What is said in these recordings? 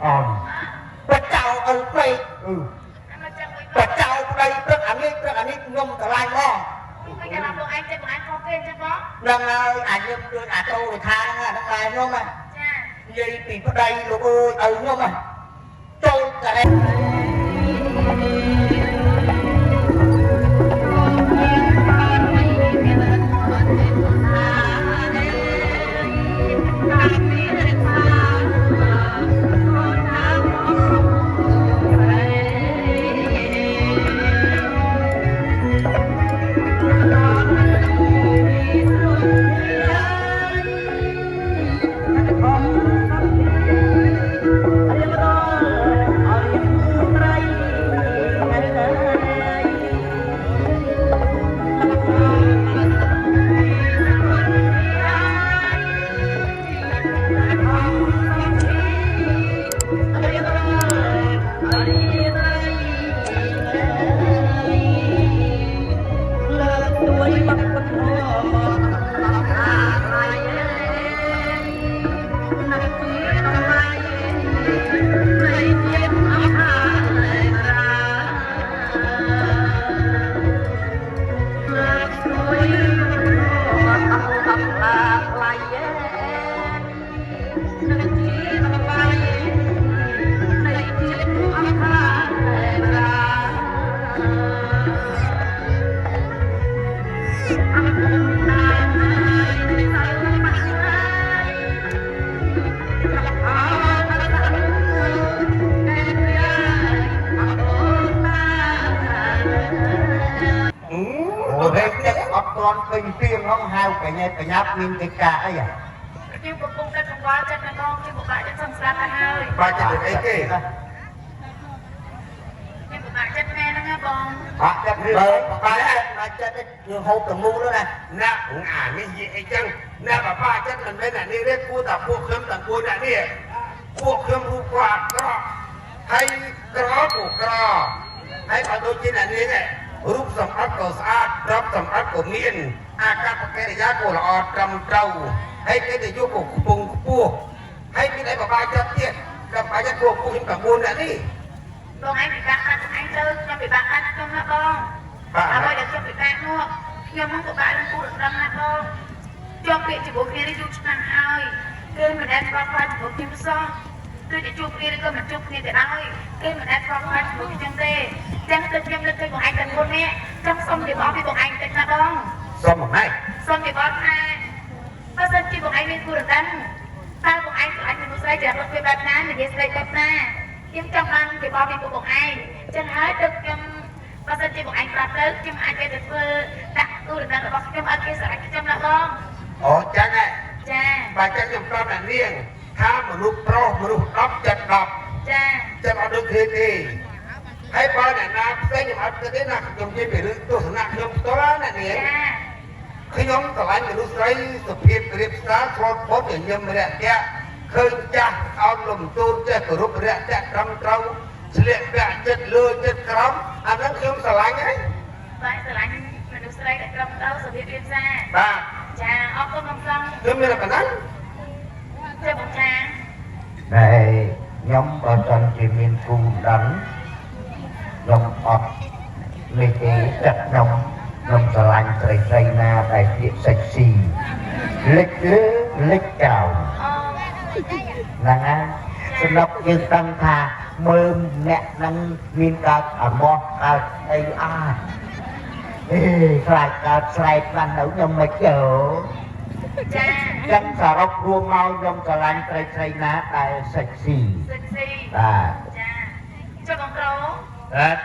អូន បចៅឪព្រៃ អឺ មកចឹងវិញ បចៅប្តីព្រឹកអានេះព្រឹកអានេះខ្ញុំស្រឡាញ់ហ្មង មិនចាំបងឯងចិត្តបងឯងខុសគេអញ្ចឹងបង ដឹងហើយអាញឹមដូចអាតូរិថាហ្នឹងអាហ្នឹងដែរខ្ញុំណា ចា និយាយពីប្តីលោកអើយឲ្យខ្ញុំណាចូលការ៉េ អូរេទឹកអត់ទាន់ពេញពីងហងហៅកញ្ញាបញ្ញាប់មានកិច្ចការអីហ៎ ខ្ញុំកំពុងតែកង្វល់ចិត្តណាបងខ្ញុំពិបាកចិត្តសង្ស្រាប់ទៅហើយ បាច់ចិត្តអីគេ ខ្ញុំពិបាកចិត្តមែនហ្នឹងណាបង បាក់ចិត្តរឿង បើ អី បាក់ចិត្តបាក់ចិត្តយើងហូបទាំងមូលណា ណាអានេះនិយាយអីចឹងណាបបាក់ចិត្តមិនមែនអានេះទេគួរតែពួកខ្ញុំទាំង4អ្នកនេះពួកខ្ញុំរូបគាត់អាក្រក់ហើយក្រក៏ក្រហើយបើដូចជាអ្នកនេះឯងរូបសម្អត់ក៏ស្អាតទ្រព្យសម្អត់ក៏មានអាកប្បកិរិយាក៏ល្អត្រឹមត្រូវហើយកិត្តិយសក៏ខ្ពង់ខ្ពស់ហើយមានអីបបាក់ចិត្តទៀតដល់បាក់ចិត្តពួកខ្ញុំទាំង4អ្នកនេះ បងឯងពិបាកកាត់បងឯងទៅខ្ញុំពិបាកកាត់ខ្ញុំណាបង បាទ អ្វីដែលខ្ញុំពិបាកនោះខ្ញុំមកពិបាកនឹងគូរដឹងណាបងជាប់ពាក្យជាមួយគ្នានេះយូរឆ្នាំហើយគេមិនដែលស្គាល់ខ្លាចជាមួយខ្ញុំសោះគឺจะជួបគ្នាឬក៏មិនជួបគ្នាក៏ដោយគេមិនដែលស្គាល់ខ្លាចជាមួយខ្ញុំទេចឹងទៅខ្ញុំលើកឃើញបងឯងទាំង4នាក់ចង់សុំយោបល់ពីបងឯងតិចណាបង សុំមួយម៉េច សូមយោបល់ថាបើសិនជាបងឯងមានគូរដឹងតើបងឯងស្រឡាញ់មនុស្សស្រីចរិតវាបែបណានិយាយស្រីបែបណាខ្ញុំចង់បានយោបល់ពីពួកបងឯងចឹងហើយទៅខ្ញុំបើសិនជាបងឯងប្រាប់ទៅខ្ញុំអាចទៅធ្វើដាក់គូរដឹងរបស់ខ្ញុំឲ្យគេស្រឡាញ់ខ្ញុំណាបង អូចឹងហ៎ ចា បើចឹងខ្ញុំប្រាប់អ្នកនាងថាមនុស្សប្រុសមនុស្ស10ចិត្ត10 ចា ចិត្តអត់ដូចគ្នាទេហើយបើអ្នកណាផ្សេងខ្ញុំអត់គិតទេណាខ្ញុំនិយាយពីរឿងទស្សនៈខ្ញុំផ្ទាល់ណាអ្នកនាង ចា ខ្ញុំស្រឡាញ់មនុស្សស្រីសុភាពរៀបសារស្លូតបូតញញឹមរាក់ទាក់ឃើញចាស់អោនលំទូនចេះគោរពរាក់ទាក់ត្រឹមត្រូវស្លៀកពាក់ចិត្តលើចិត្តក្រោមអាហ្នឹងខ្ញុំស្រឡាញ់ហើយ បាទស្រឡាញ់មនុស្សស្រីដែលត្រឹមត្រូវសុភាពរៀបសារ បាទ ចាអរគុណបងសំ ខ្ញុំមានតែប៉ុណ្ណឹង ចាបងចា តែខ្ញុំបើសិនជាមានគូដឹងខ្ញុំអត់នេះទេចិត្តខ្ញុំខ្ញុំស្រឡាញ់ស្រីស្រីណាដែលជាសិចស៊ីលិចលើលិចក្រោម អូ ហ្នឹងណាសម្រាប់យើងដឹងថាមើលអ្នកហ្នឹងមានកើតអាមាស់កើតអីអាចអេខ្លាចកើតស្រែកបាននៅខ្ញុំមិនចូល ចា ចឹងសរុបរួមមកខ្ញុំស្រឡាញ់ស្រីស្រីណាដែលសិចស៊ី សិចស៊ី បាទ ចាចុះបងប្រុស បាទ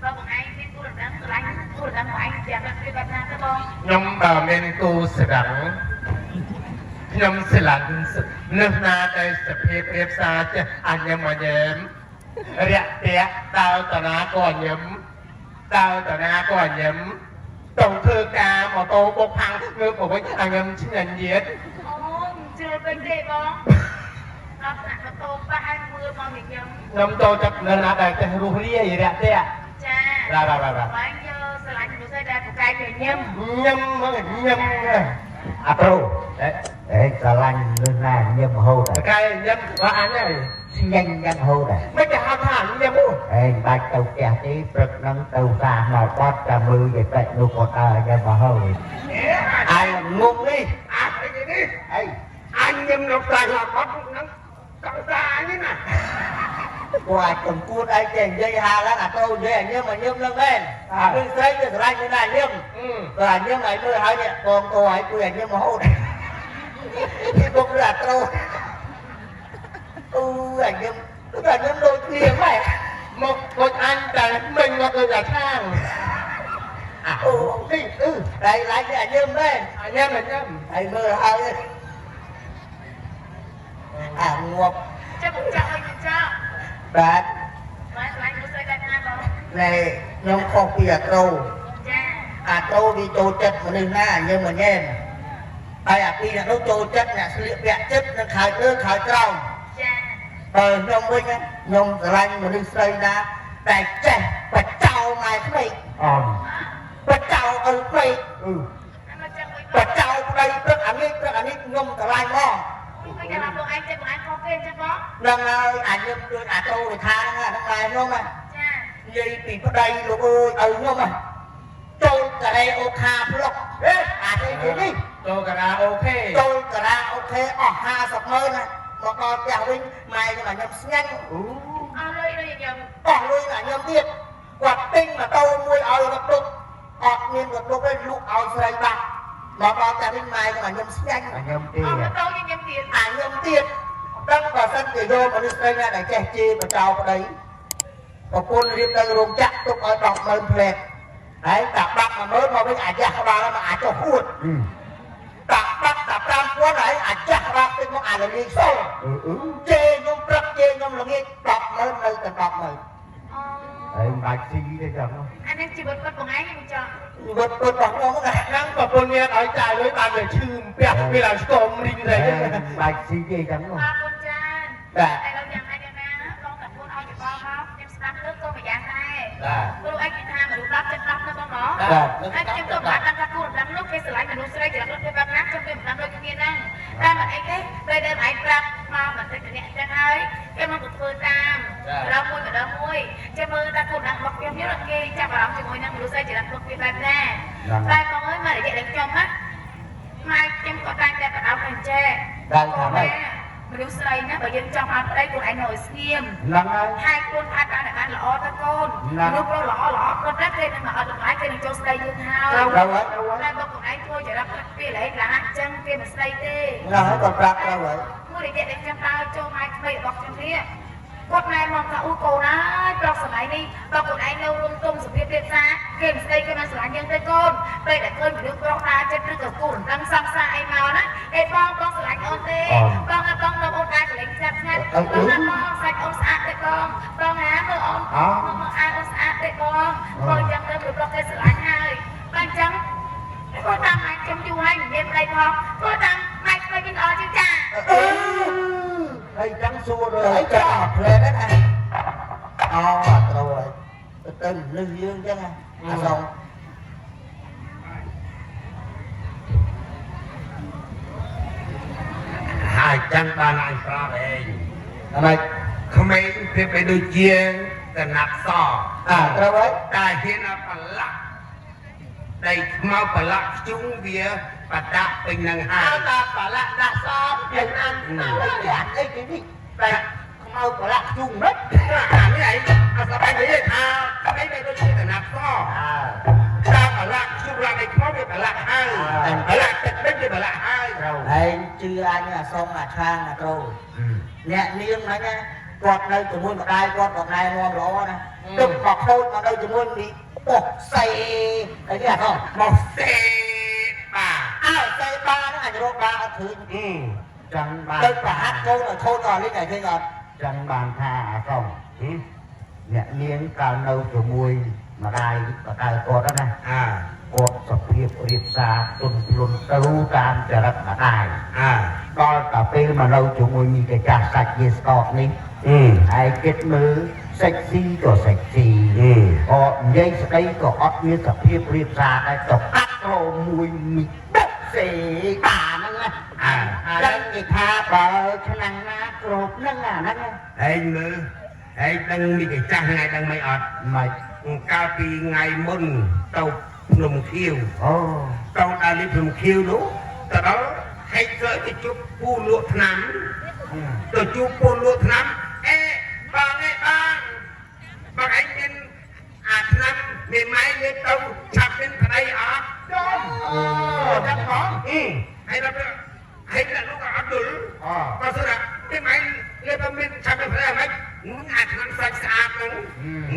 បើបងឯងមានគូរដឹងស្រឡាញ់គូរដឹងបងឯងយ៉ាងណាគឺបែបណាទៅបង ខ្ញុំបើមានគូស្រឹងខ្ញុំស្រឡាញ់មនុស្សណាដែលសភាពរៀបសារចេះអញញឹមអញញឹមរាក់ទាក់ដើរតាណាក៏អញញឹមដើរតាណាក៏អញញឹមទៅធ្វើការម៉ូតូបុកផាំងងើបមកវិញអញញឹមឆ្ងាញ់ទៀត អូជ្រុលពេញទេបងដល់ថ្នាក់ម៉ូតូប៉ះឲ្យមើលមកញញឹម ខ្ញុំចូលចិត្តមនុស្សណាដែលចេះរស់រាយរាក់ទាក់ ចា បាទបាទបាទ បងឯងយកស្រឡាញ់មនុស្សស្រីដែលពូកែញញឹម ញឹមមកញឹម អាប្រូ អេ អេស្រឡាញ់មនុស្សណាញឹមរហូត កែញឹមបើអញហើយ ស្ញែងញឹមរហូតដែរ មិនគេហៅថាញឹមអូ ឯងបាច់ទៅផ្ទះទេព្រឹកហ្នឹងទៅផ្សារមកបាត់តែមើលយាយពេកនោះក៏ដើរញឹមរហូត អាយងុំនេះ អាអីនេះ អី អញញឹមនៅផ្សារមកបាត់ហ្នឹងកង្សាអញណា គាត់កំគួតឯងចេះនិយាយហាឡើងអាតូនិយាយអាញឹមអាញឹមនឹងមែនអារឿងស្រីវាស្រឡាញ់នៅណាញឹមបើអាញឹមឯងមើលហើយនេះបងតោឲ្យគួយអាញឹមរហូតពីបុកឬអាត្រូអូអាញឹមអាញឹមដូចគ្នាម៉េច មកដូចអញតែមិញមកដូចអាឆាង អូនេះអឺដៃឡៃនេះអាញឹមមែន អញញឹមអញញឹម ហើយមើលហើយអាងាប់ ចាំបងចាក់ឲ្យបងចាក់ បាទ ម៉ែស្រឡាញ់មនុស្សស្រីបែបណាបង ណែខ្ញុំខុសពីអាត្រូ ចា អាត្រូវាចូលចិត្តមនុស្សណាញឹមញ៉ែមហើយអាពីរអ្នកនោះចូលចិត្តអ្នកស្លៀកពាក់ចិត្តនិងខៅលើខៅក្រោម ចា បើខ្ញុំវិញខ្ញុំស្រឡាញ់មនុស្សស្រីណាដែលចេះបចោម៉ែក្មេក អូន បចោឪក្មេក អឺ អាមកចាក់មួយ បចោប្តីព្រឹកអានេះព្រឹកអានេះខ្ញុំស្រឡាញ់ហ្មង មិនគេថាបងឯងចិត្តបងឯងខុសគេអញ្ចឹងបង ដឹងហើយអាញឹមដូចអាត្រូទៅថាហ្នឹងហ្នឹងម៉ែខ្ញុំណា ចា និយាយពីប្តីលោកអើយឪខ្ញុំណាចូលការ៉េអូខាផ្លុកហេអានេះនេះ ចូលការ៉ាអូខេ ចូលការ៉ាអូខេអស់50ម៉ឺនណាមកដល់ផ្ទះវិញម៉ែខ្ញុំអាខ្ញុំស្ងាញ់ អូ អស់លុយដូចខ្ញុំ អស់លុយអាខ្ញុំទៀតគាត់ទិញម៉ូតូមួយឲ្យរត់ទុកអត់មានរត់ទុកទេលក់ឲ្យស្រីបាត់មកដល់ផ្ទះវិញម៉ែខ្ញុំអាខ្ញុំស្ងាញ់ អញញឹមទេ អស់ម៉ូតូខ្ញុំទៀត អាខ្ញុំទៀតដឹងបើសិនជាយកមនុស្សស្រីណាដែលចេះជេរបចោប្តីប្រពន្ធរៀបទៅរោងចក្រទុកឲ្យ100000ផ្លែតហើយតាបាក់10000មកវិញអាយ៉ាស់ក្បាលមកអាចុះហួត អឺ តាបាក់តា5000ហើយអាចាស់ក្បាលតិចមកអាលលាយសូល អឺអឺ ជេរខ្ញុំព្រឹកជេរខ្ញុំល្ងាច100000នៅតែ100000 អូ ឯងបាច់ស៊ីទេចឹង អានេះជីវិតគាត់បងឯងខ្ញុំចង់ វត្តពុតរបស់ខ្ញុំហ្នឹង ហ្នឹងប្រពន្ធមានឲ្យចាយលុយបានវាឈឺពាក់វាឡើងស្គមរីងរៃ ឯងបាច់ស៊ីទេចឹង អរគុណច្រើន បាទ តែលោកយ៉ាងណាយ៉ាងណាបងតាពួនឲ្យយោបល់មកខ្ញុំស្ដាប់ទៅក៏ម្យ៉ាងដែរ បាទ ព្រោះឯងគេថាមនុស្ស10ចិត្ត10ណាបងណោះ បាទ ហើយខ្ញុំក៏មិនបានដឹងថាគូរំដំនោះគេស្រឡាញ់មនុស្សស្រីចរិតគេបែបណាខ្ញុំគេមិនដឹងដូចគ្នាហ្នឹងតែមិនអីទេពេលដែលឯងប្រាប់មកបន្តិចម្នាក់ចឹងហើយគេមកក៏ធ្វើតាមម្ដងមួយម្ដងមួយចាំមើលថាគូរំដំរបស់ខ្ញុំនេះគេចាប់អារម្មណ៍ជាមួយនឹងមនុស្សស្រីចរិតរបស់គេបែបណាតែបងអើយមករយៈដែលខ្ញុំណាម៉ែខ្ញុំក៏តែងតែបដោតអញ្ចេះ ដល់ថាម៉េច មនុស្សស្រីណាបើយើងចង់បានប្តីខ្លួនឯងនៅឲ្យស្ងៀម ហ្នឹងហើយ ថែខ្លួនថែបានឲ្យបានល្អទៅកូន ណា មនុស្សប្រុសល្អល្អគាត់ណាគេនឹងមកឲ្យតម្លៃគេនឹងចូលស្ដីយើងហើយ ត្រូវហើយ តែបើខ្លួនឯងធ្វើចរិតព្រឹកពីរហេតុឡាអញ្ចឹងគេមិនស្ដីទេ ណាហើយគាត់ប្រាប់ត្រូវហើយ មួយរយៈដែលខ្ញុំដើរចូលម៉ែក្មេករបស់ខ្ញុំនេះគាត់ណែនាំថាអូកូនអើយប្រុសសម័យនេះបើខ្លួនឯងនៅរួមទុំសុភាពរៀបសារគេមិនស្ដីគេមិនស្រឡាញ់យើងទេកូនពេលដែលឃើញមនុស្សប្រុសដើរចិត្តឬក៏គូរំដឹងសង្សារអីមកណាអេបងបងស្រឡាញ់អូនទេបងណាបងនៅអូនដើរកលេងស្ងាត់ស្ងាត់បងណាបងសាច់អូនស្អាតទេបងបងណាមើលអូនមើលអាអូនស្អាតទេបងបងអញ្ចឹងទៅមនុស្សប្រុសគេស្រឡាញ់ហើយបើអញ្ចឹងធ្វើតាមម៉ែខ្ញុំយូរហើយមិនមានប្តីផងធ្វើតាមម៉ែក្មេកវិញល្អជាងចា អឺ ហើយចឹងសួរ ទៅ ដល់ ចាក់ផ្លែតហ្នឹងណាអូត្រូវហើយទៅមនុស្សយើងចឹងអាសង ហើយចឹងបានអញប្រាប់ឯង អាម៉េច ក្មេងវាไปដូចជាកណាត់ស អាត្រូវហើយ តែហ៊ានប្រឡាក់ដីខ្មៅប្រឡាក់ខ្ជុងវាបដាក់ពេញនឹងហើយ អើតាបលាក់ដាក់សយ៉ាងអាន អីអីគេនេះតែខ្មៅប្រឡាក់ជុំមិន អានេះឯងអត់ស្បែកនេះថាក្មេងវាដូចជាកណាត់ស អើ តាមប្រឡាក់ខ្ជុងឡើងដីខ្មៅវាប្រឡាក់ហើយប្រឡាក់ទឹកវិញវាប្រឡាក់ហើយ ត្រូវ ឯងជឿអញអាសងអាឆាងអាត្រូអ្នកនាងហ្នឹងណាគាត់នៅជាមួយម្ដាយគាត់គាត់ណែនាំល្អណាទឹកមកខូចមកនៅជាមួយមីបោះសេអីគេអាសង មកសេបា អើសេបាហ្នឹងអញរកបាអត់ឃើញ អឺ ចឹងបាន ទៅប្រហាត់កូនឲ្យខូចដល់នេះឲ្យឃើញអត់ ចឹងបានថាអាកុងអ្នកនាងកាលនៅជាមួយម្ដាយបកៅគាត់ណា អា គាត់សភាពរៀបសារទុនភ្លុនទៅតាមចរិតម្ដាយ អា ដល់តែពេលមកនៅជាមួយមីកាចាស់សាច់ជាស្កកនេះ អឺ ហើយគិតមើលសិចស៊ីក៏សិចស៊ី អឺ ក៏និយាយស្ដីក៏អត់មានសភាពរៀបសារដែរក៏កាត់រមួយមីដឹកសេបាហ្នឹង ណា អើ ចឹងគេថាបើឆ្នាំណាគ្របនឹងអាហ្នឹង ឯងមើលឯងដឹងមីកចាស់ថ្ងៃដឹងមិនអត់ មិន កាលពីថ្ងៃមុនទៅភ្នំខៀវ អូ ទៅដល់នេះភ្នំខៀវនោះទៅដល់ហែកសើទៅជួបពូលក់ថ្នាំទៅជួបពូលក់ថ្នាំអេបងឯបងបងឯងមានអាថ្នាំមេម៉ៃលេបទៅឆាប់មានប្តីអត់ ចំចាំផង អឺហើយដល់ហើយដល់លោកអត់ឌុល អ ក៏ស្រាប់មេម៉ៃលេបទៅមានឆាប់មានប្តីអត់មិនអាថ្នាំសាច់ស្អាតហ្នឹង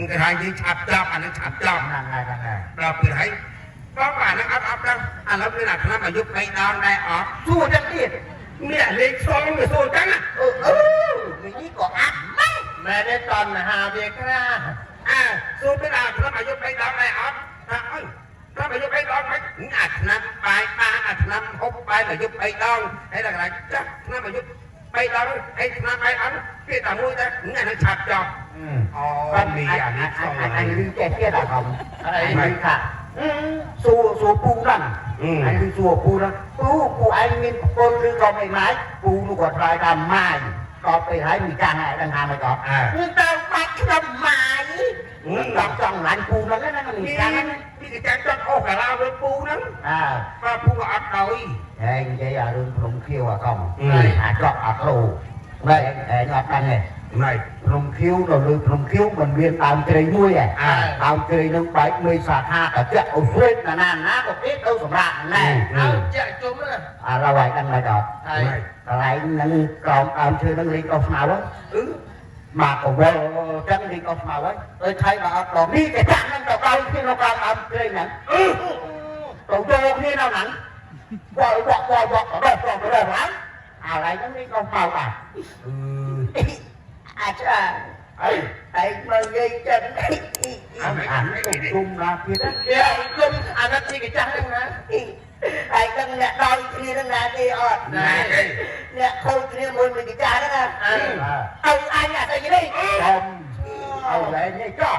គេថាយើងឆាប់ចប់អាហ្នឹងឆាប់ចប់ ហ្នឹងហើយហ្នឹងហើយ ដល់ពេលហើយបងអាហ្នឹងអត់អត់ដល់ឥឡូវមានអាឆ្នាំអាយុ3ដងដែរអត់ សួរចឹងទៀត នេះលេខសងវាសួរចឹងណា អឺអឺមីនេះក៏អាប់ម៉េច មែនទេតណ្ហាវាក្រា អើសួរមានអាឆ្នាំអាយុ3ដងដែរអត់ថាអើឆ្នាំអាយុ3ដងមិនអាឆ្នាំបាយបានអាឆ្នាំហូបបាយអាយុ3ដងហើយដល់កន្លែងចាស់ឆ្នាំអាយុ3ដងហើយឆ្នាំបាយអត់គេតែមួយដែរអាហ្នឹងឆាប់ចប់អូមីអានេះសង អញលឺចេះទៀតអាកំ អី អញថាសួរសួរពូហ្នឹងអញលឺសួរពូហ្នឹងពូពូឯងមានប្រពន្ធឬក៏មិនម៉ាយពូនោះក៏ឆ្លើយថាម៉ាយតបទៅហើយមីចាស់ហើយដឹងថាមិនអត់ អើ នឹងទៅបាច់ខ្ញុំម៉ាយ ដល់ចង់ឡាញ់ពូហ្នឹងណាមី មី ចាស់ហ្នឹង មីកចាំចង់អូសកាឡាលើពូហ្នឹង អើ បើពូក៏អត់ដោយ ហើយនិយាយអារឿងភ្នំខៀវអាកំអាចកអាក្លូបែឯងអត់ដឹងទេ ណៃ ភ្នំខៀវនៅលើភ្នំខៀវมันមានដើមជ្រៃមួយឯងដើមជ្រៃនឹងបែកមួយសាខាកចាក់អូស្វេតណាណាណាក៏គេទៅសម្រាប់ណែ អើចាក់ជុំណា ឥឡូវឯងដឹងហើយដល់ ហើយក ន្លែងហ្នឹងក្រោមដើមឈើហ្នឹងលេងអស់ស្មៅហ្នឹង អឺ មកកវលចឹងលេងអស់ស្មៅហើយ អើយថៃមកអត់ដល់ នេះគេចាក់ហ្នឹងទៅដល់គ្នានៅក្រោមដើមជ្រៃហ្នឹង អឺ ទៅយកគ្នានៅហ្នឹងវល់វក់វល់វក់ទៅដល់ទៅដល់ឡើងអាឡែងហ្នឹងលេងអស់ស្មៅបាទ អឺ អាចឆ្លា អី ឯងមកនិយាយចឹង អាអានេះគុំគុំណាទៀតណា គេគុំអាណិតនេះគេចាស់ហ្នឹងណា ឯងដឹងអ្នកដោយគ្នានឹងណាទេអត់ ណែគេ អ្នកខូចគ្នាមួយមីចាស់ហ្នឹងណា អើ ឪអញអាស្អីនេះ កុំឲ្យឡែងនេះចោះ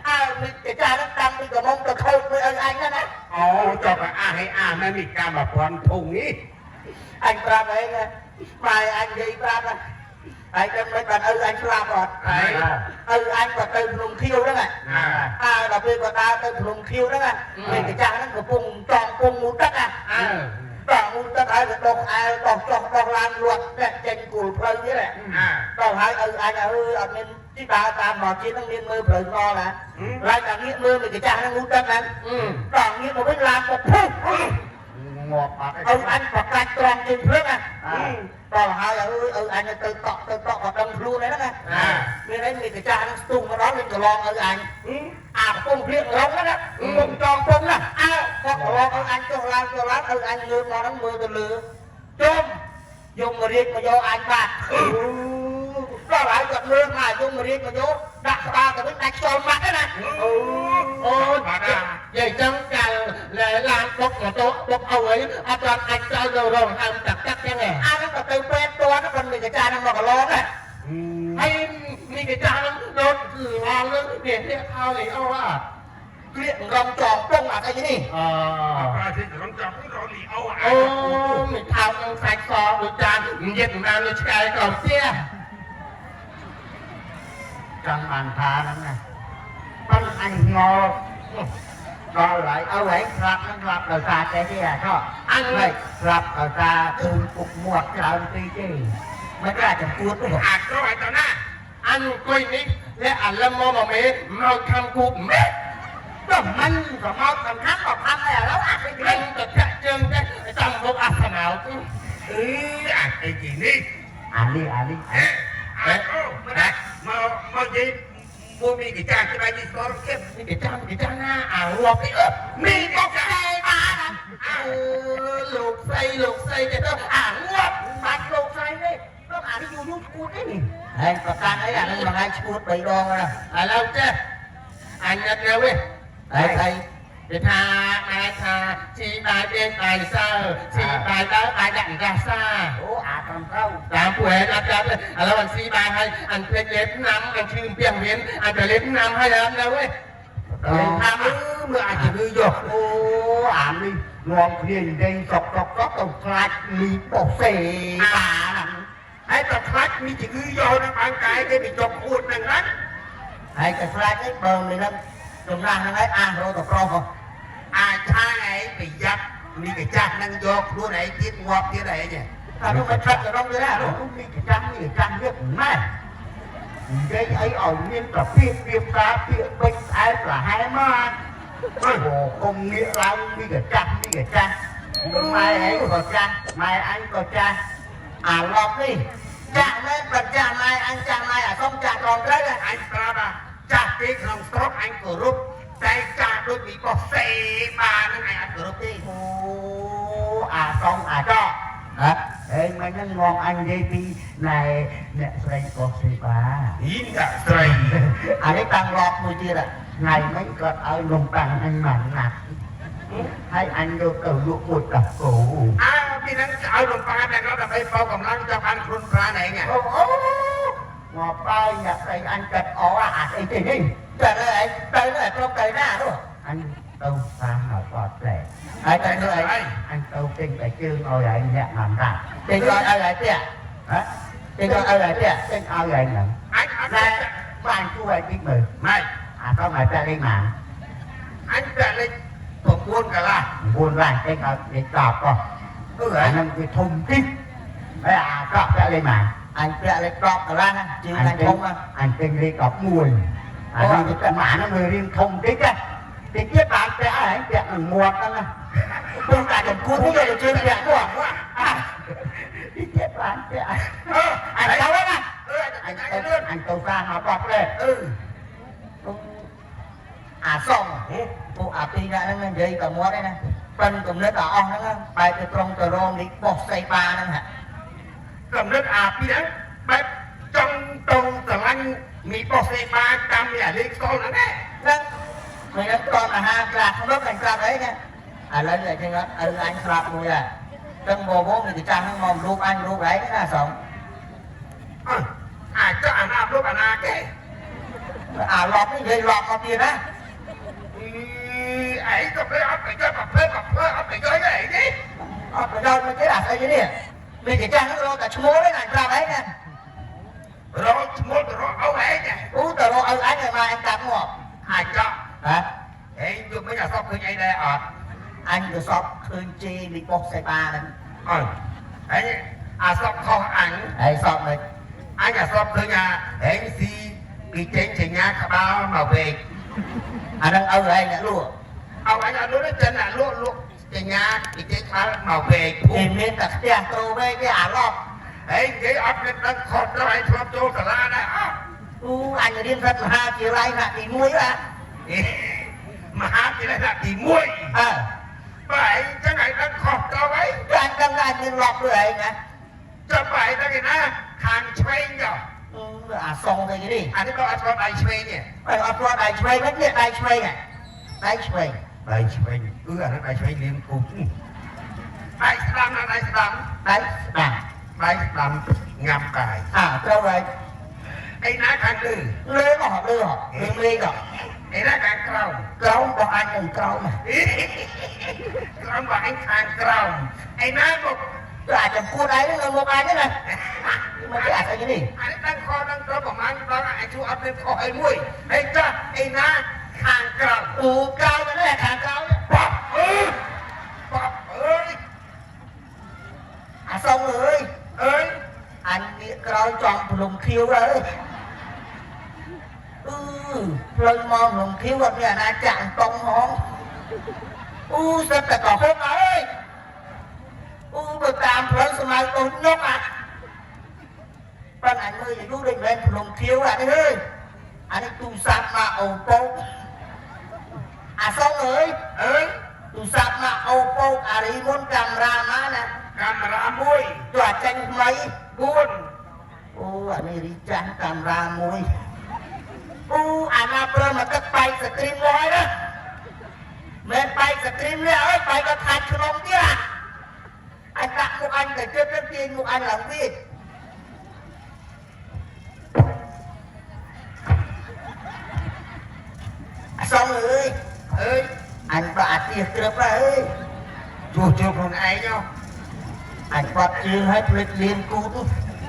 អើមីចាស់ហ្នឹងតាំងពីកំមុំទៅខូចមួយឪអញហ្នឹងណា អូចុះអាឲ្យអាមែនមីកម្មប្រព័ន្ធធុងនេះ អញប្រាប់ឯងម៉ែអញនិយាយប្រាប់ណាឯងដឹងមិនបានឪអញស្លាប់អត់ ហើយ ឪអញក៏ទៅភ្នំខៀវហ្នឹង ណា អើដល់ពេលគាត់ដើរទៅភ្នំខៀវហ្នឹងមីចាស់ហ្នឹងកំពុងចងពងងូទឹកណា អើ ដល់ងូទឹកហើយក៏ដុសអែលដុសចុះដុសឡើងលួចអ្នកចេញគូលផ្លូវទៀត អា ដល់ហើយឪអញអើអត់មានទីដើរតាមមកជាតិហ្នឹងមានមើលផ្លូវថ្នល់ណាឡើងតែងាកមើលមីចាស់ហ្នឹងងូទឹកហ្នឹង អឺ ដល់ងាកមកវិញឡើងមកពុះ ងាប់អត់ ឪអញប្រកាច់ត្រង់ជើងភ្លើងណាដល់ហើយអើឪអញទៅកក់ទៅកក់ក៏ដឹងខ្លួនហើយហ្នឹងណា អា មានអីមីកាចាស់ហ្នឹងស្ទុះមកដល់លេងកន្លងឪអញអាកំពុងភ្លៀងរងហ្នឹងណាកំពុងចងពុំណាអើគាត់កន្លងឪអញចុះឡើងចុះឡើងឪអញងើបមកហ្នឹងមើលទៅលើជុំយមរាជមកយកអញបាត់ដល់ហើយគាត់មើលមកយមរាជមកយកដាក់ក្បាលទៅវិញដាច់ខ្យល់ម៉ាត់ហ្នឹងណា អូ អូ បាត់ និយាយចឹងកាលឡានបុកម៉ូតូបុកអីអត់បានអាចចោលទៅរងហើមតាក់តាក់ចឹងឯង អាហ្នឹងក៏ទៅពេទ្យទាន់គាត់មីកាចាស់ហ្នឹងមកកន្លងណា ហើយនេះគេចាស់ហ្នឹងលោតឡងហ្នឹងនេះនេះខោនេះអូអត់ ក្លៀករំចងពងអត់អីនេះ អ អាទីរំចាប់រលីអូអា អូមិនថោកនឹងសាច់សដូចចាននិយាយមិនបានដូចឆ្កែក្រោមផ្ទះ ចង់បានថាហ្នឹងណាប៉ុន្តែអញងល់ដល់ហើយឲ្យឯងស្លាប់ហ្នឹងស្លាប់ដោយសារចេះទេអាចោះ អញ មិនស្លាប់ដោយសារទូនពុកមាត់ច្រើនពេកទេ មិនអាចចំគួតនោះ អាក្រឲ្យតណា អញអង្គុយនេះលែអាលឹមមកមកមេមកខំគូមេ ក៏មិនក៏មកសំខាន់ក៏ខំដែរឥឡូវអាស្អី អ នេះ ញទៅចាក់ជើងទេចាំមុខអាសណៅ អឺអាអីគេនេះ អានេះអានេះ ហេអាអូមកមកមកនិយាយមួយមីកចាស់ច្បាស់យីស្គាល់គេ នេះគេចាំគេចាំណាអាងាប់នេះអឺ មីកចាស់ បាន អើលោកស្អីលោកស្អីទៅអាងាប់ បាច់លោកស្រីនេះលោកអានេះយូរយូរឈួតទេនេះហើយប្រកាន់អីអានឹងមួយថ្ងៃឈួត3ដងណា ឥឡូវចេះអញញឹកនៅវិញ ហើយស្អី គេថាអាចថាជីបាយដេកបាយសើជីបាយដើបាយដាក់អង្កាសា អូអាត្រឹមត្រូវ តាមពួកឯងអត់ចាប់ទេឥឡូវអញស៊ីបាយហើយអញភ្លេចលេបឆ្នាំអញឈឺផ្ទះមានអញទៅលេបឆ្នាំហើយអត់នៅទេ ថាមើ មើលអាចជំងឺយក អូអានេះនាំគ្នានិយាយសុកសុកសុកទៅខ្លាចមីបោះសេបាហ្នឹង ហើយក៏ខ្លាចមានជំងឺយកនឹងបាងកាយគេវាជាប់អួតហ្នឹងណា ហើយក៏ខ្លាចឯងបើមិននឹងចំណាស់ហ្នឹងឯងអារោទៅប្រុសហ៎ អាចឆាឯងប្រយ័ត្នមីកាចាស់នឹងយកខ្លួនឯងទៀតងាប់ទៀតឯង អានោះមិនឆាត់ទៅរងទៀតណា នោះមីកចាំមីកចាំវាម៉ែនិយាយអីឲ្យមានប្រពីពីប្រាពាក្យពេចផ្អែមប្រហែលមកអូកុំងាកឡើងមីកចាស់មីកចាស់ម៉ែឯងក៏ចាស់ម៉ែអញក៏ចាស់ អាឡប់នេះចាស់មែនប្រចាស់ម៉ែអញចាស់ម៉ែអាសុំចាស់ត្រង់ត្រូវ អញប្រាប់ថាចាស់គេក្នុងស្រុកអញគោរពតែចាស់ដូចមីបោះសេបានហ្នឹងអញអត់គោរពទេ អូអាសងអាចក ហ៎ ហេមិញហ្នឹងនាំអញនិយាយពីណែអ្នកស្រីបោះសេបា ហ៊ីនតាស្រី អានេះតាំងឡប់មួយទៀត ថ្ងៃមិញគាត់ឲ្យនំប៉័ងអញមកណាត់ហើយអញយកទៅលក់មួយដោះគោ អើពីហ្នឹងឲ្យលំបាតែគាត់ដើម្បីបោកម្លាំងចង់បានខ្លួនប្រាណឯង អូអូមកបាយអ្នកស្រីអញកាត់អអាអីទេនេះ តែឯងទៅឯងប្រុសទៅណានោះ អញទៅតាមមកគាត់ផ្លែ ហើយទៅនោះឯង អញទៅទិញតែជើងឲ្យឯងអ្នកមកណាត់ ទិញឲ្យឲ្យឯងទៀត ហ៎ ទិញឲ្យឲ្យឯងទៀត ទិញឲ្យឯងហ្នឹង អញអត់ ណែបានជួយឲ្យតិចមើល ម៉េច អាទៅមកតែលេងមក អញពាក់លេខ9កន្លះ 9ឡានទិញឲ្យលេខ10ក៏ អឺ អាហ្នឹងវាធំតិចហើយអាកក់ពាក់លេខមក អញពាក់លេខ10កន្លះណាជើងអញធំណា អញទិញលេខ11អាហ្នឹងវាអាហ្នឹងវារៀងធំតិចណាតិចទៀតបានពាក់ហើយពាក់នឹងមាត់ហ្នឹងណា ព្រោះតែចំគួតនេះយកទៅជើងពាក់នោះ អាតិចទៀតបានពាក់ អឺ អញទៅណា អឺ អញ អញ ទៅ លឿន អញទៅសាមកបោះផ្លែ អឺ អាសុងពួកអាពីរនាក់ហ្នឹងនិយាយតែមាត់ឯណាប៉ិនកំណត់អាអស់ហ្នឹងបែរទៅត្រង់ទៅរងនេះបោះសៃបាហ្នឹងហ่ะ កំណត់អាពីហ្នឹងបែបចង់ទៅស្រឡាញ់មីបោះសេបាតាមអាលេខសល់ហ្នឹងឯង ហ្នឹងមិនដឹងតអាហារក្រាស់ក្នុងអញក្រាស់អីណាឥឡូវអញ្ចឹងអឺអញស្រាប់មួយហ่ะចឹងមកមកនេះចាស់ហ្នឹងមករូបអញរូបឯងណាសង អើអាចអាណាលោកអាណាគេ អាឡប់នេះនិយាយឡប់មកទៀតណា អីឯងក៏ពេលអត់ប្រយោជន៍ប្រភេទប្រភេទអត់ប្រយោជន៍អីនេះ អត់ប្រយោជន៍មកទៀតអាស្អីនេះមានចាស់ហ្នឹងរកតែឈ្មោះទេណាប្រាប់ឯងណា រកឈ្មោះទៅរកឪឯង អូទៅរកឪអញឲ្យមកអញកាប់ងាប់ អាចក ហ៎ ឯងយកមិនអាសពឃើញអីដែរអត់ អញទៅសពឃើញជេមីបោះសៃបាហ្នឹង អើឯងអាសពខុសអញ ហើយសពមិន អញអាសពឃើញអាឯងស៊ីពីចេញសញ្ញាក្បាលមកវែក អាហ្នឹងឪឯងអ្នកលក់ ឲ្យអញអត់លក់ទេចិនអាលក់លក់សញ្ញាពីចេញក្បាលមកវែក គេមានតែផ្ទះត្រូវែកទេអាឡប់ ឯងនិយាយអត់មានដឹងខុសត្រូវឯងធ្លាប់ចូលសាលាដែរអត់ អូអញរៀនរដ្ឋមហាវិទ្យាល័យថ្នាក់ទី1ហ៎ មហាវិទ្យាល័យថ្នាក់ទី1 អើ បើឯងចឹងឯងដឹងខុសត្រូវអី អញដឹងថាអញមានឡប់ដូចឯងណា ចាំបើឯងដឹងឯណាខាងឆ្វេងចុះ អាសងទៅនេះ អានេះបើអត់ធ្លាប់ដៃឆ្វេងទេ អត់ធ្លាប់ដៃឆ្វេងវិញនេះដៃឆ្វេងហ៎ដៃឆ្វេង ដៃឆ្វេងគឺអានេះដៃឆ្វេងលៀងគូដៃស្ដាំណាដៃស្ដាំ ដៃស្ដាំ ដៃស្ដាំងាំកាយ អើត្រូវហើយ ឯណាខាងលើ លើមកលើហ៎លើមេឃហ៎ ឯណាខាងក្រោម ក្រោមរបស់អញនឹងក្រោម ក្រោមរបស់អញខាងក្រោមឯណាមក គឺអាចចំគួតឯងនៅមុខអញណាមិនគេអាចអីនេះ អានេះដឹងខដឹងត្រង់ប្រហែលដល់អញជួអត់មានខុសអីមួយហើយចាស់ឯណាខាងក្រោម អូក្រោយទៅនេះខាងក្រោយ បបអើយបបអើយ អាសុងអើយ អើយ អញងាកក្រោយចំភ្នំខៀវទៅអឺផ្លូវមកភ្នំខៀវអត់មានអាណាចាក់តុងហងអូសិតតែកុហកអើយអូបើតាមផ្លូវស្មៅទៅញុកអាប៉ុន្តែអញមើលយូរដូចមិនមែនភ្នំខៀវអានេះអើយអានេះទូរស័ព្ទមកអូប៉ូអាសុងអើយ អើយ ទូរស័ព្ទមកអូប៉ូអារីមុនកាមេរ៉ាមកណា កាមេរ៉ាមួយ ទោះអាចាញ់ថ្មី 4 អូអានេះរីចាស់កាមេរ៉ាមួយអូអាណាប្រើមកទឹកបែកស្គ្រីមមកហើយណាមិនបែកស្គ្រីមនេះអើយបែកដល់ខាច់ក្នុងទៀតអាអញដាក់មុខអញទៅជិតទៅទាញមុខអញឡើងទៀតអាសុងអើយ អើយ អញបាក់អាទៀសក្រឹបហើយ ជួសជុលខ្លួនឯងហ៎ អញបាត់ជើងហើយភ្លេចលៀនគូទ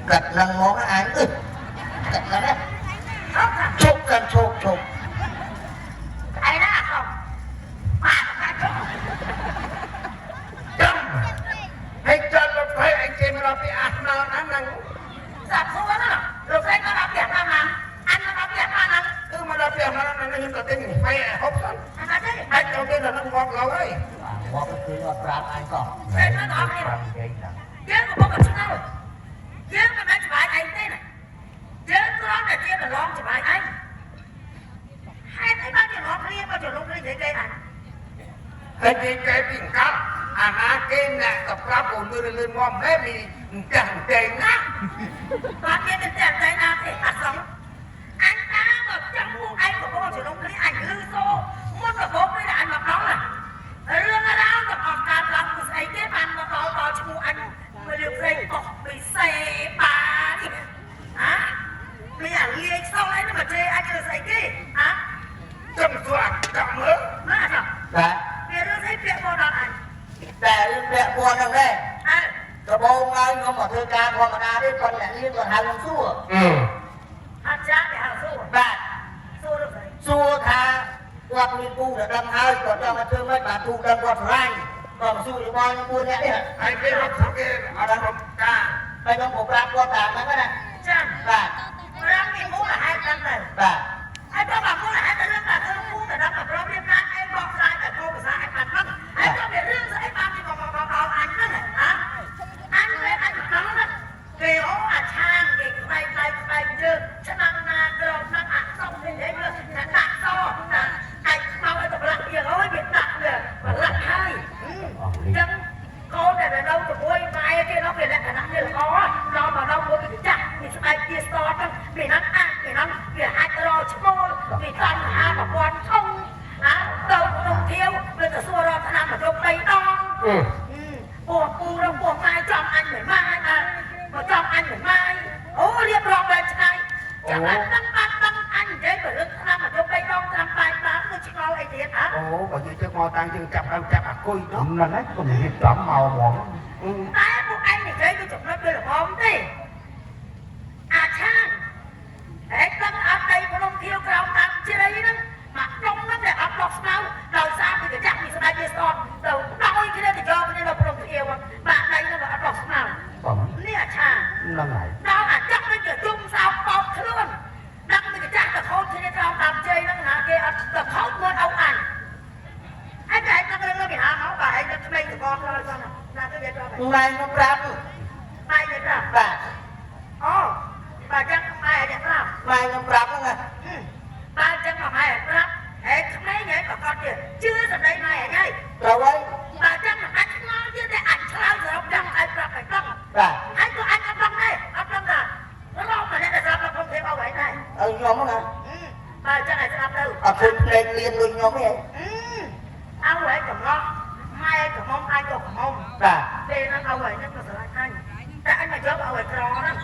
កាត់ឡើងមកអញអឺកាត់ឡើងជប់កាន់ឈប់ឈប់ ឯណាអត់បាទកាត់ ចាំហើយចាត់លោកស្រីឯងគេមកដល់ពីអាស្នោណាហ្នឹង សាប់សួរណាលោកស្រីក៏ដល់ផ្ទះតាមណាអញមកដល់ផ្ទះតាមណា គឺមកដល់ផ្ទះមកដល់ខ្ញុំទៅទិញកាហ្វេឲ្យហូបសិន អត់ទេ អាចចូលទៅដល់នឹងងាប់ឡើយហើយ មកគឺអត់ប្រាប់អញក៏ តែមកដល់នេះយើងក៏មកឆ្ងល់យើងមិនបានច្បាយឯងទេណាយើងគ្រាន់តែជាប្រឡងច្បាយឯងហេតុអីបានជារកគ្នាមកជាលោកគ្នានិយាយគេអញ ហើយគេកែពីកាត់អាណាគេអ្នកទៅប្រាប់អូលឿនលឿនមកម៉ែមីផ្ទះផ្ទែងណា បាទមានតែតែណាទេអត់សងអញតាមមកចាំពួកឯងក៏បងជាលោកគ្នាអញលឺសូមុនដំបូងនេះអញមកដល់ណារឿងរ៉ាវទាំងអស់កើតឡើងគឺស្អីគេបានមកដល់ដល់ឈ្មោះអញមកលើកស្រីកោះពិសេបានេះហ៎មានអាលាយខ្សោយអីមកជេរអញលើស្អីគេហ៎ ចាំសួរអាកាក់មើល ណាចា បាទ វារឿងស្អីពាក់មកដល់អញ តែរឿងពាក់ព័ន្ធហ្នឹងដែរ អើ ដបងហើយខ្ញុំមកធ្វើការធម្មតាទេប៉ុន្តែអ្នកលៀនគាត់ហៅខ្ញុំសួរ អឺ អត់ចាគេហៅសួរ បាទ សួរលោកស្រី សួរថាគាត់មានពូដែលដឹងហើយគាត់ចង់មកធ្វើម៉េចបាទពូដឹងគាត់ស្រឡាញ់គាត់មកសួរយោបល់ខ្ញុំ4នាក់នេះ ហើយគេរត់ស្រុកគេអត់រំការ ហើយខ្ញុំក៏ប្រាប់គាត់តាមហ្នឹងណា ចាំ បាទ រឿងពីមូលហេតុហ្នឹងទៅ បាទ ហើយក៏មកមូលហេតុទៅរឿងតែរឿងគូទៅដល់ប្រពរៀបការឯងបកស្រាយតែគោភាសាឯងបានហ្នឹងហើយក៏វារឿងស្អីបានពីមកមកដល់អញហ្នឹងហ៎អញវិញអញដល់ណាគេអូអាឆាងគេខ្វែងខ្វែងខ្វែងជើងឆ្នាំណាក្រមហ្នឹងអាសុំនេះឯងណាដាក់សណាឯងខ្មៅឲ្យតម្លាក់ទៀតអើយវាដាក់វាប្រឡាក់ហើយចឹងកូនដែលនៅជាមួយម៉ែគេនោះគេលក្ខណៈវាល្អដល់មកដល់មួយគេចាស់វាស្បែកជាស្តហ្នឹងវាហ្នឹងអាវាហ្នឹងវាអាចរកឈ្មោលវាតណ្ហាប្រព័ន្ធធំណាទៅក្នុងធាវវាទៅសួររកឆ្នាំមកយក3ដង អឺ ពោះពូរពោះម៉ែចំអញមិនម៉ាយមកចំអញមិនម៉ាយអូរៀបរាប់បែបឆ្ងាយចាំអញដឹងបាត់ដឹងអញនិយាយបើរឿងឆ្នាំមកយក3ដងឆ្នាំបាយបានគឺឆ្ងល់អីទៀតហ៎ អូបើយើងជិះមកតាំងយើងចាប់ដើមចាប់អាគុយនោះ ហ្នឹងហើយកុំរៀបចំមកហ្មង តែពួកឯងនិយាយគឺចំណុចវាល្មមទេអាឆានហេតុដឹងអត់ដីភ្នំធៀវក្រោមតាមជ្រៃហ្នឹងមកដុំហ្នឹងដែលអត់ដោះស្មៅដោយសារពីកញ្ចាស់ពីស្ដេចវាស្អត់ទៅដោយគ្នាទៅយកគ្នានៅភ្នំធៀវបាទដីហ្នឹងវាអត់ដោះស្មៅ បង នេះអាឆាន ហ្នឹងហើយ ដល់អាចាស់នឹងទៅជុំសោកបោកខ្លួនដឹងពីកញ្ចាស់ទៅខូចគ្នាក្រោមតាមជ័យហ្នឹងណាគេអត់ទៅខូចមើលអោអញហើយតែឯងដឹងរឿងនោះពីណាមកបាទឯងទៅក្មេងទៅកក្រោយសោះណាទៅនិយាយប្រាប់ ម៉ែខ្ញុំប្រាប់ ម៉ែនិយាយប្រាប់ បាទ អូបាទចឹងម៉ែអ្នកប្រាប់ ម៉ែខ្ញុំប្រាប់ហ្នឹងណា បាទចឹងមកម៉ែប្រាប់ហេក្មេងហេប្រកាសទៀតជឿសម្ដីម៉ែហើយ ត្រូវហើយ បាទចឹងមិនអាចឆ្ងល់ទៀតទេអាចឆ្លើយសរុបចឹងឲ្យប្រាប់ឲ្យដឹង បាទ ហើយក៏អាចអត់ដឹងដែរអត់ដឹងថារកម្នាក់ដែលស្រាប់នៅក្នុងទេអស់ហើយដែរ ឲ្យខ្ញុំហ្នឹងណា បាទចឹងឲ្យស្រាប់ទៅ អត់ឃើញភ្នែកលៀនដូចខ្ញុំទេ អើហើយកំឡោះម៉ែកំមុំអាចក៏កំមុំ បាទ ពេលហ្នឹងឲ្យហើយហ្នឹងក៏ស្រឡាញ់អញតែអញមកយកឲ្យក្រហ្នឹង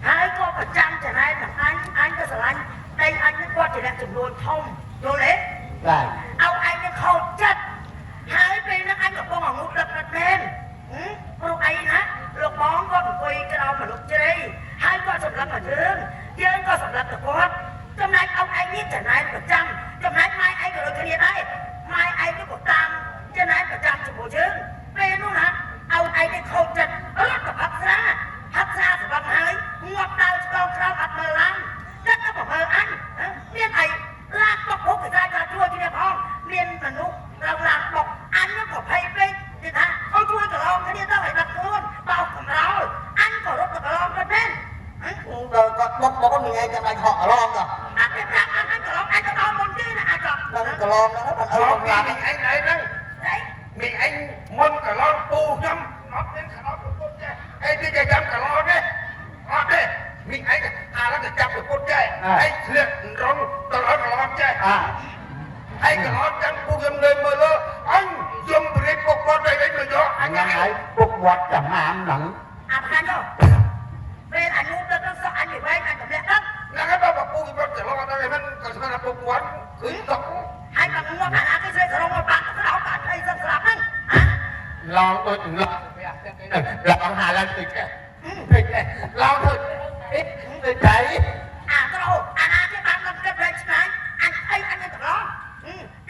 ហើយក៏ប្រចាំចំណែកនឹងអញអញក៏ស្រឡាញ់ដីអញហ្នឹងគាត់ជាអ្នកចំនួនធំយល់ទេ បាទ ឲ្យឯងនឹងខូចចិត្តហើយពេលហ្នឹងអញកំពុងអងូតដឹកណាត់មែនព្រោះអីណាលោកបងគាត់អង្គុយក្រោមមនុស្សជ្រៃហើយគាត់សម្លឹងមកយើងយើងក៏សម្លឹងទៅគាត់ចំណែកឲ្យឯងនេះចំណែកប្រចាំចំណែកម៉ែឯងក៏ដូចគ្នាដែរម៉ែឯងនេះក៏តាមចំណែកប្រចាំជាមួយយើងពេលនោះណាឲ្យឯងនេះខូចចិត្តរត់ទៅផឹកស្រាផឹកស្រាសម្រាប់ហើយងាប់ដើរឆ្លងក្រោមអត់មើលឡើងចិត្តទៅមើលអញមានអីឡានបុកបុកគេថាជួយគ្នាផងមានមនុស្សត្រូវឡានបុកអញក៏ភ័យពេកគេថាអូជួយកន្លងគ្នាទៅឲ្យដឹកខ្លួនបោកកម្រោលអញក៏រត់ទៅកន្លងទៅមែន ដល់គាត់បុកបុកមានឯងចាំបាច់ហក់ឡងដល់ អត់ទេប្រាប់អញកន្លងអញទៅដល់មុនគេណាអាច ដល់កន្លងហ្នឹងបានអើ មក ប្រាប់ មីឯងឯងហ្នឹងមីឯងមុនកន្លងពូខ្ញុំអត់មានខ្លោចប្រពុតទេឯងគេចាំកន្លងទេអត់ទេមីឯងអាឡទៅចាប់ប្រពុតទេឯងធ្លាក់រងទៅដល់កន្លងចេះ អា ឯងកន្លងចាំពូខ្ញុំនៅមើលលើអញយំព្រាបពុកគាត់ឯងមកយកអញ ហ្នឹងហើយពុកវត្តចំអាមហ្នឹង អាផ្កាចុះពេលអញងូតទឹកសក់អញវាវែងអញទម្លាក់ទឹក ហ្នឹងហើយបើពូខ្ញុំចន្លោះដល់ឯងមិនក៏ស្មានថាពុកគាត់គឺតក់ ហើយមកងាប់អាណាគេស្រីសរង ទៅចៃ អាត្រូវអាណាគេបាននឹងគិតរែងឆ្ងាយអញអីអញនឹងត្រង់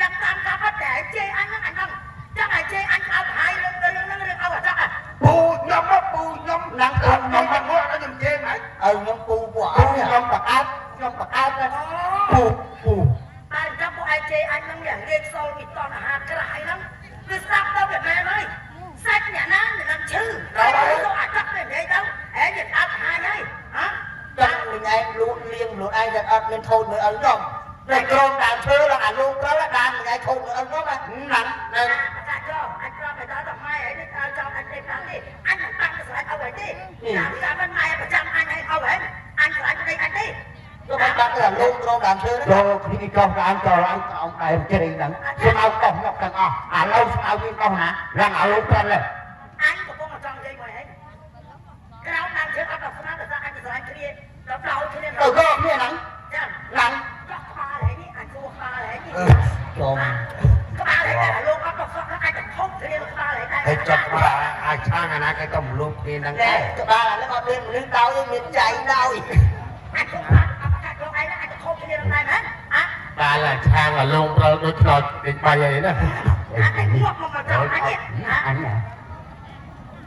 ចាំតាមការពិតតែជេរអញនឹងអញនឹងចាំឲ្យជេរអញឲ្យហើយរឿងរឿងនឹងរឿងឲ្យអាចាក់ ពូខ្ញុំមកពូខ្ញុំ ហ្នឹង ខ្ញុំមកមកខ្ញុំជេរហ្មង ឲ្យខ្ញុំពូពួកអ ពូ ញ ខ្ញុំបកាត់ខ្ញុំបកាត់ណាពូពូ តែចាំពួកឯងជេរអញនឹងយ៉ាងងាយសូលពីតនអាហារក្រៃហ្នឹងវាស្រាប់ទៅវាមែនហើយសាច់អ្នកណាអ្នកនឹងឈឺដល់ទៅអាចាក់ទៅនិយាយទៅឯងវាអត់ហើយហើយហ៎ ចាំនឹងឯងលក់លៀងលក់ឯងតែអត់មានខូចមើលឪខ្ញុំតែក្រុមដើមឈើដល់អាលោកត្រូវដើមនឹងឯងខូចមើលឪខ្ញុំណា ហ្នឹងហ្នឹង អាកាចោអញប្រាប់ឲ្យដល់តែម៉ែឯងនេះឲ្យចោលអញទេតាមនេះអញមិនតាំងទៅស្រេចឲ្យទេតាមតាមមិនម៉ែប្រចាំអញឲ្យឲ្យអញស្រេចប្តីអញទេ ទៅបាត់បាត់ទៅអាលោកក្រុមដើមឈើហ្នឹងចូលគ្នាចុះដើមចូលឡើងកោងដើមជ្រៃហ្នឹងស្មៅកោះមកទាំងអស់ឥឡូវស្មៅវិញកោះណាឡើងអាលោកប្រាប់លើ អញកំពុងតែចង់និយាយមួយឯងក្រៅដើមឈើអត់ដល់ស្នាតែអញទៅស្រេចគ្នាដល់ដល់គ្នា ទៅកគ្នាហ្នឹង ចាំ ហ្នឹង ចោះក្បាលឯងនេះអញសួរក្បាលឯងនេះ ចំ ក្បាលឯងតែលោកអត់ដល់សក់អញទៅធំគ្នាក្បាលឯងដែរ ហើយចុះក្បាលអាចឆាងអាណាគេទៅមលូបគ្នាហ្នឹង ណែ ដែរ ក្បាលអាហ្នឹងអត់មានមនុស្សដោយទេមានចៃដោយ អញធំបាត់អត់កាត់លោកឯងអញទៅធំគ្នានឹងដែរមែនអា បានឡាឆាងអាលងព្រិលដូចខ្លោចដេកបាយអីណា អាតែងាប់មកមកចោលអញនេះ អញណា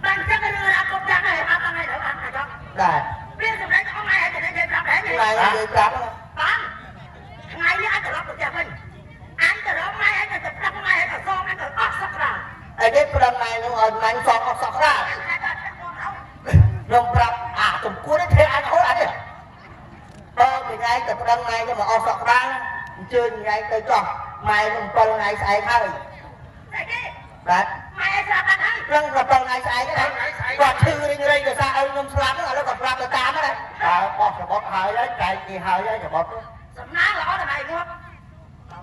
បាញ់ចឹងរឿងរ៉ាវគ្រប់យ៉ាងហើយអត់ថ្ងៃទៅអត់ចង់ ដែរ វាសម្ដែងអង្គឯងទៅនិយាយប្រាប់ឯង ថ្ងៃនិយាយប្រាប់ បានថ្ងៃនេះអញត្រឡប់ទៅផ្ទះវិញអញទៅរកម៉ែអញទៅប្រាប់ម៉ែអញទៅសងអញទៅអស់សក់ក្រា អីគេប្រាប់ម៉ែនោះឲ្យម៉ាញ់សងអស់សក់ក្រា តែដល់តែមកហើយ ខ្ញុំប្រាប់អាសំគួរនេះធ្វើអញហូតអញនេះបើមួយថ្ងៃទៅប្តឹងម៉ែខ្ញុំមកអស់សក់ក្បាលអញ្ជើញថ្ងៃទៅចោះម៉ែខ្ញុំ7ថ្ងៃស្អែកហើយ តែគេ បាទ ម៉ែស្រាប់បាត់ហើយ ប្រឹង7ថ្ងៃស្អែកណាគាត់ឈឺរិញរៃដោយសារឪខ្ញុំស្លាប់ហ្នឹងឥឡូវគាត់ប្រាប់ទៅតាមហ្នឹងតើបោះច្បត់ហើយហើយចែកគេហើយហើយច្បត់ សំណាងល្អតែម៉ែងាប់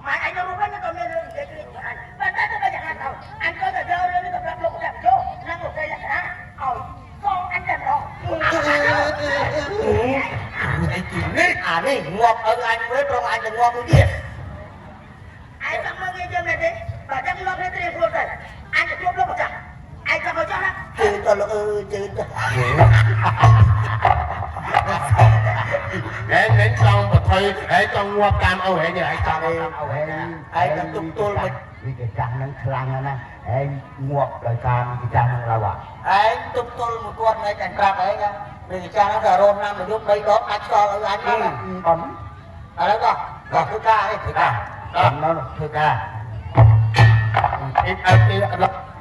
ម៉ែអញនៅរូបហ្នឹងក៏មានរឿងនិយាយគ្នាជាមួយអញប៉ុន្តែទៅយ៉ាងណាទៅអញក៏ទៅយករឿងនេះទៅប្រាប់លោកតែចូលនិងលោកស្រីលក្ខណៈឲ្យសងអញតែម្ដង អីទីនេះ អានេះងាប់ឪអញមួយប្រងអញទៅងាប់មួយទៀត ឯងចង់មើលងាយយើងមែនទេបើចឹងលោកនេះត្រៀមខ្លួនទៅអញទៅជួបលោកម្ចាស់ឯងចង់ឲ្យចោះណា ជឿទៅលោកអើយជឿទៅ ហេនេះចង់បថុយហេចង់ងាប់តាមឪហេនេះឯងចង់តាមឪហេ ឯងទៅទុកទល់មិនវិកចាស់ហ្នឹងខ្លាំងណាស់ឯងងាប់ដោយការវិចាស់ហ្នឹងឡើយឯងទុកទល់មួយគាត់ថ្ងៃតែប្រាប់ឯងណាវិចាស់ហ្នឹងក៏រមណាំមួយយប់3ដងដាច់ខ្យល់ឲ្យអញមក អំ ឥឡូវក៏ធ្វើការឯងធ្វើការ ដល់ធ្វើការអីអីអត់